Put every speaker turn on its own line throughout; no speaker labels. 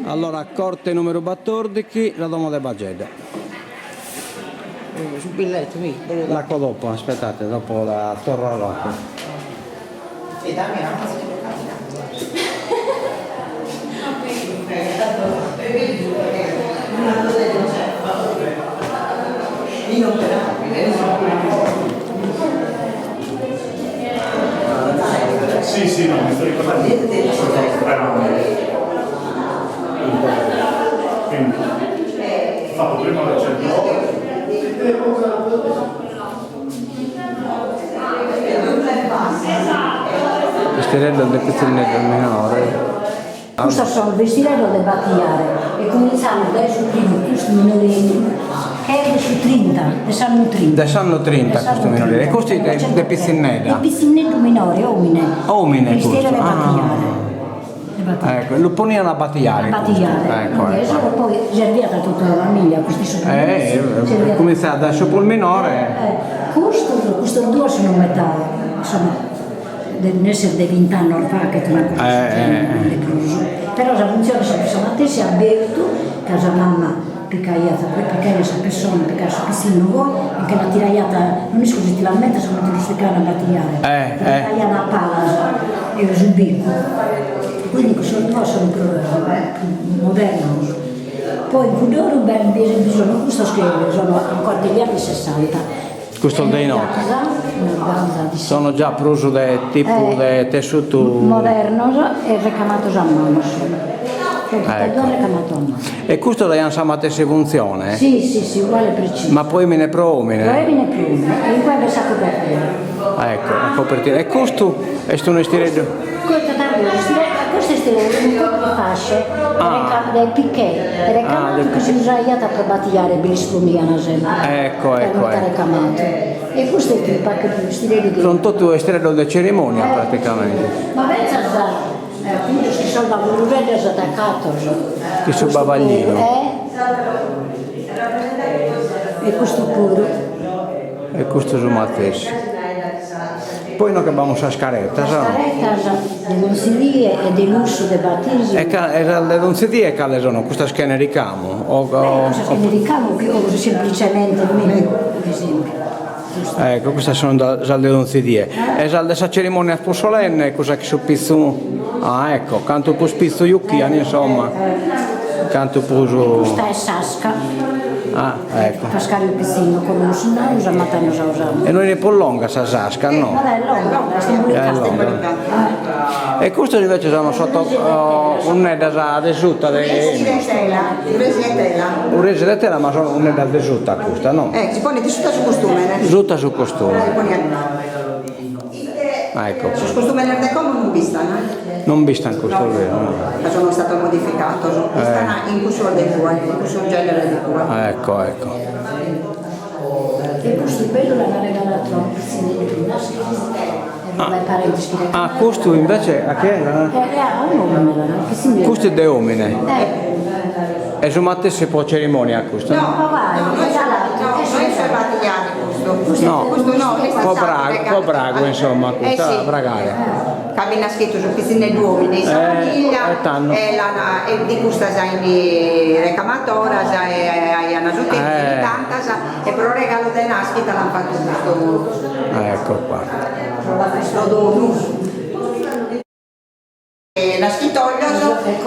Allora, corte numero battordichi, la domo de Bagedda.
Su billetto, mi, bellu da.
L'acco dopo, aspettate, dopo la torro dopo.
E dammi una cosa che
Sì, sì, no, mi sto ricordando. Quindi, ho fatto prima la 108.
Bestireddos de pitzinneddos minores.
Custos sono bestireddos de batiare e cuminzamus dae su primu, custu minoreddu, che est de su trinta, de s'annu trinta.
De s'annu trinta custu minoreddu, e custu est de pitzinnedda?
De pitzinneddu minore, omine.
Omine custu,
Bestiere de batiare.
Ah. Ecco, lu ponian a batiare.
A batiare,
ecco, ecco.
E poi serviat a totu sa familia, custu su
Eh, cuminzat dae su prus minore.
Eh, custos, custos duos sono metà, insomma, Deven esser de vint'annos faghet una cosa de su genere, non de prus. Però sa funtzione est sempre sa matessi, abertu, ca sa mama picaiat, picaiat sa pessona, picaiat su pitzinnu poi e nche la tiraiat, non isco si ti l'ammentas comente los picaian a batiare, li picaian a palas su bicu, quindi cussos duos sun prus modernos. Poi in cudd'oru bi sono custos che sono ancora degli anni sessanta
Custos de inoghe. Sono già prus de tipu de tessutu.
Modernos e recamados a manu sono. Ecco.
E custos aian sa matessi funtzione?
Si, si, si, uguale precisu.
Ma pro emine e pro omine?
Pro emine e pro omine. E in cue b'est sa copertina.
Ecco, la copertina. E custu est unu estireddu?
Custu est unu coprifasce de piqué, recamadu chi si usaiat pro batijare bi lis ponian sempre.
Ecco, ecco, ecco.
Recamadu. E custu est unu pagu unu estireddu de.
Sunt totu estireddos de cerimonia praticamente.
Ma fintzas cuddos chi sos baburureddos atacados.
Chi su bavaglinu.
E custu puru.
E custu su matessi. Poi inoghe b'amus sas caretas.
Sas caretas de donzi die e de lussu de batisimu.
E sas de donzi die cales sono? Custas chene ricamu? O
Custas chene ricamu o semplicemente per esempiu.
Ecco, custas sono sas de donzi die. E sas de sa cerimonia prus solenne, cussa chi su pitzu Ah ecco, cantu prus pitzu juchian insomma, cantu prus.
Custa est s'asca.
Ah, ecco.
Fascare u pitzinnu, como non si nda usat ma tando sa usamus.
E no est prus longa sa s'asca, no?
Vabbè, est longa, est imbulicada.
E custas invece sono sotto unneddas de suta de.
Uresi de tela, uresi de tela.
Uresi de tela, ma sono unneddas de suta custas, no?
Eh, si ponet suta su costumene.
Suta su costumene.
Si poniat.
Ah, ecco.
Sos costumenes de como non bistan, eh?
Non bistan custos,
no.
vero, no.
Ca sono statos modificados, bistan eh. in cussos de cue, in cussu genere de cue.
Ah, ecco, ecco.
E custu bellu l'ana regaladu a unu pitzinneddu naschidu
Ah, ah, custu invece a chie era?
Eh, a un'omine l'ana, un pitzinneddu.
Custu est de omine?
Eh.
E su matessi po cerimonia custu?
No, no, no est po batijare custu.
No,
Custu no, est
po
sa
bragu, po bragu insomma,
Eh
custa
sì.
bragare.
Ca b'at naschidu su pitzinneddu omine in sa
Eh,
famiglia
e tando.
e l'ana e di custas ain recamatoras e aian su tempus
Eh.
tantas e pro regalu de naschida l'an fatu custu.
Ecco qua.
Custu donu. Naschitoglios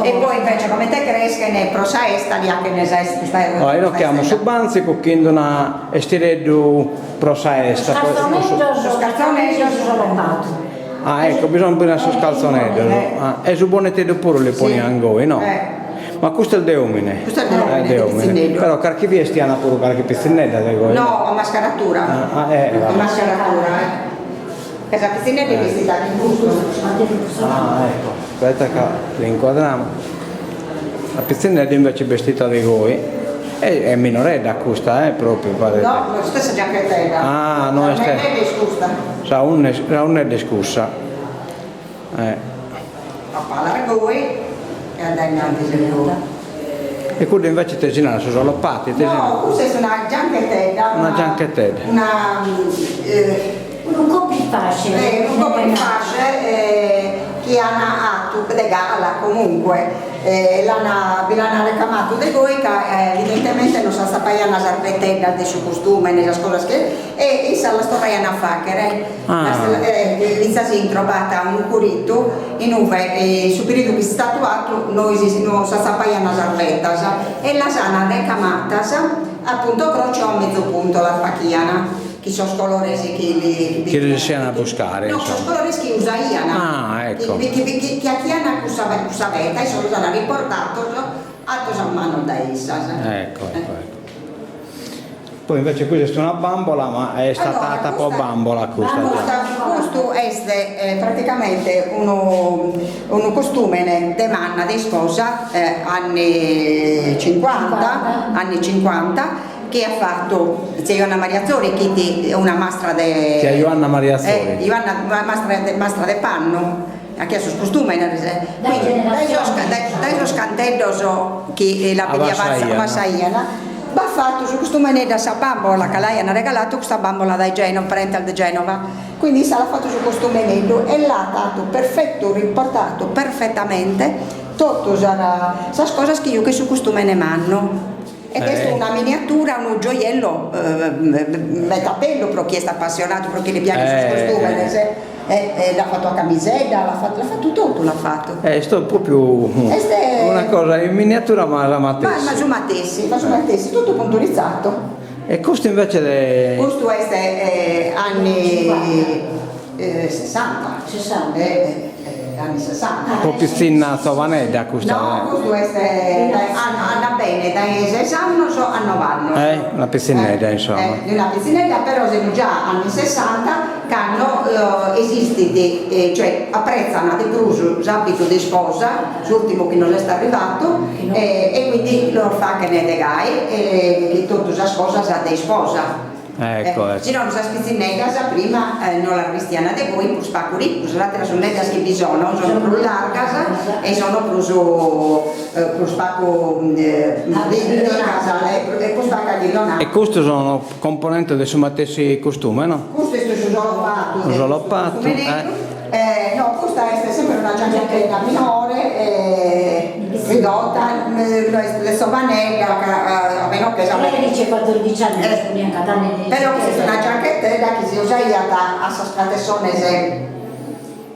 e poi invece comente creschen pro sa 'esta li 'achen sa 'esta custa
Oh, inoghe amus su bantzicu chin d'una estireddu pro sa 'esta.
Sos caltzoneddos,
Sos caltzoneddos.
Ah ecco, bi sono puru sos caltzoneddos. Ah, e su boneteddu puru li ponian goi, no? Ma custu est de omine.
Custu est de omine, de pitzinneddu.
Però carchi bia 'estian puru carchi pitzinnedda de goi.
No, a mascaratura.
Ah, eh,
A mascaratura, eh. Ca sa pitzinnedda est bestida chin custu.
Ah, ecco, aspetta ca l'inquadramo. La pitzinnedda invece bestita de goi. E est minoredda custa, eh, propriu, paret.
No, custa est sa gianchetedda.
Ah, no est.
Sa unnedda est custa.
Sa unnedda est cussa. Eh.
A palas goi e a dae innantis est goi.
E cuddu invece ite si narat, su solopati, ite si narat?
No, custa est una gianchetedda.
Una gianchetedda.
Una
Unu coprifasce.
Eh, unu coprifasce. chi an 'atu de gala comunque l'an bi l'an recamatu de goi ca evidentemente non s'atzapaian sas beteddas de su costumene sas cosas chi e issas las torraian a faghere fintzas intro b'at unu coritu in ue su periodu chi est istatu 'atu nois non s'atzapaian sas betas e las an recamatas a punto croce o a mezzo punto las faghian chi sos colores chi li
Chi resessian a buscare,
No, sos colores chi usaian.
Ah, ecco.
Chi chi chi 'achian cussa cussa beta, issos los an riportatos 'atos a manu dae issas.
Ecco, ecco, ecco. Poi invece custa est una bambola, ma est atata po bambola custa.
Custa, custu est praticamente unu unu costumene de manna de isposa anni cincuanta, anni cincuanta, chi at fatu tzia Joanna Maria Zori chi fit una mastra de.
Tzia Joanna Maria Zori.
Joanna una mastra de mastra de pannu, 'achiat sos costùmenes, quindi dae sos dae sos canteddos chi la passaian b'at fatu su costumeneddu a sa bambola ca l'aian regalatu custa bambola dae Genova, parentes de Genova, quindi issa l'at fatu su costumeneddu e l'at 'atu perfettu, riportatu perfettamente totu sas sas cosas chi juchet su costumene mannu. Ed est una miniatura, unu gioiello meda bellu pro chi est appassionadu, pro chi li piaghet sos costùmenes, e l'at fatu a camisedda, l'at fatu, l'at fatu totu l'at fatu.
Est propriu una cosa in miniatura ma sa matessi.
Ma su matessi, ma su matessi, totu punturizzato.
E custu invece de.
Custu est anni Sessanta.
Sessanta.
Anni sessanta.
Po pitzinna zovanedda custa.
No, custu est andat bene dae ses annos a nov'annos.
Eh, una pitzinnedda insomma.
Una pitzinnedda, però semus già anni sessanta cando esistit, cioè apretzan de prus s'abitu de isposa, s'urtimu chi nos est arrivatu, e quindi los faghen de gai e chin totu sas cosas de isposa.
Ecco, ecco.
Si nono sas pitzinneddas prima no las bistian de goi prus pagu riccu, sas ateras 'unneddas chi bi sono sono prus largas e sono prus prus pagu riccas e prus pagu aghillonadas.
E custos sono componentes de su matessi costume, no?
Custu est su solopatu.
Su solopatu, eh.
No, custa est sempre una giacchetta minore ridotta, no est de zovanedda ca a meno che sa
Tredici e quattordici anni non so neanche anni
Però custa est una giacchettedda chi si usaiat a sas pratessones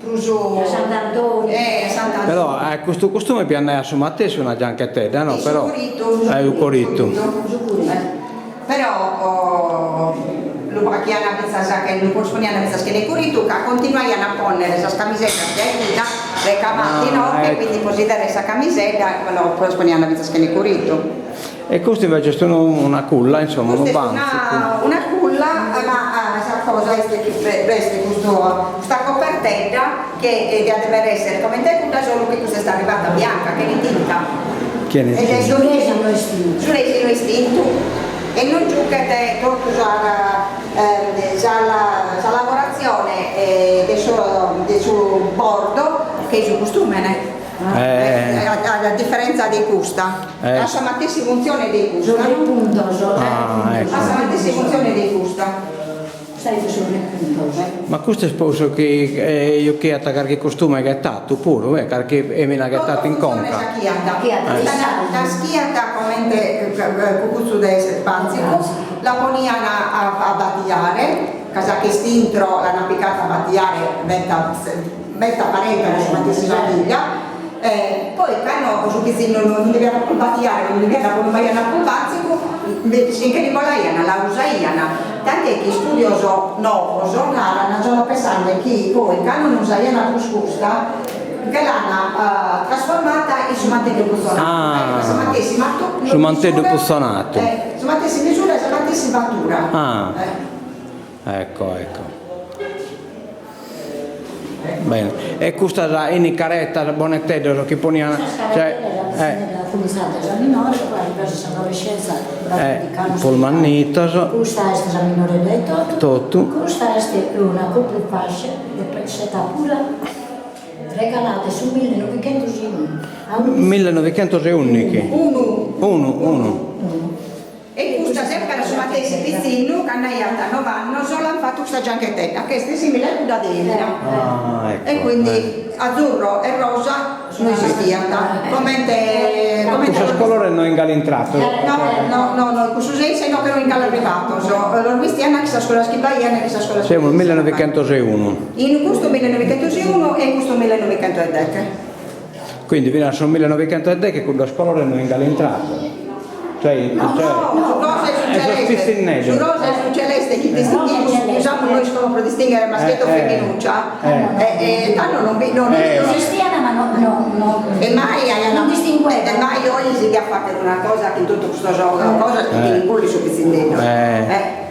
prus
A Sant'Antoni.
Eh, a Sant'Antoni.
Però a custu costume bi andaiat su matessi una gianchettedda, no? Però
Su coritu.
Eh, su coritu.
Su coritu.
Però lu faghian fintzas che lu posponian fintzas chene coritu ca continuaian a ponnere sas camiseddas de aguda recamate inoghe e quindi po si dare sa camisedda lu posponian fintzas chene coritu.
E custu invece est unu una culla insomma unu bantzicu.
Custa est una culla ma sa cosa est chi b'est custu custa copertedda che diat dever essere comente cudda solu chi custa est arrivada bianca chene tinta.
Chene tinta.
Su resinu est tintu.
Su resinu est tintu e non giughet totu sa sa lavoratzione de su de su bordo che su costumene a differenza de custa at sa matessi funtzione de custa
Sos repuntos.
At sa matessi funtzione de custa.
Ma custu est po su chi juchiat carchi costume ghetatu puru, eh, carchi emina ghetatu in conca.
Naschiat comente cucuzzu de bantzicu, la ponian a batijare, ca sa ch'est intro l'an apicata a batijare meta meta parenta de sa matessi famiglia, poi cando su pitzinnu non deviat prus batijare, non deviat non b'aiat prus bantzicu, si nche l'imbolaian, la usaian, tant'è chi istudios novos naran, sono pensande chi poi cando non usaian prus custa, nche l'an trasformata in su manteddu putzonatu, sa matessi
Su manteddu putzonatu.
Sa matessi misura e sa matessi fatura.
Ah. Ecco, ecco. Bene. E custas ini caretas, boneteddos chi ponian,
cioè. Cumintzat sa minore, poi arrivat a s'adolescenza,
Prus mannitos.
Custa est sa minoredda 'e totu.
Totu.
Custa est una coprifascia de seta pura regalada in su millenovichentos e unu.
Millenovichentos e unnichi.
Unu.
Unu, unu.
E custa sempre a su matessi pitzinnu. pitzinnu, cando aiat nov'annos, l'ant fatu custa gianchettedda, ch'est simile a cudda de 'emina.
Ah, ecco.
E quindi azzurro e rosa no esistiant, comente comente
Cussos colores no in galu intratos.
No, no, no, no, in cussu sensu e no che no in galu arrivados, los bistiant chin sas cosas chi b'aiant e chin sas cosas chi
Semus millenovichentos-e-unu.
In custu millenovichentos-e-unu e in custu millenovichentos-e-deghe.
Quindi fino a su millenovichentos-e-deghe cuddos colores no in galu intrados. Cioè,
No,
cioè,
su rosa e su
e sos
celeste,
pitzinneddos.
su rosa e su celeste chi distinghimus, chi usamus nois como pro distinghere maschietto o
Eh, eh.
femminuccia,
Eh.
e tando non bi non
Eh, ma-
Esistiana ma no no no
E mai aian
non distinguevano.
e mai oe si diat fagher una cosa chin totu custos cosas chi ti ingullit su pitzinneddu.
Eh.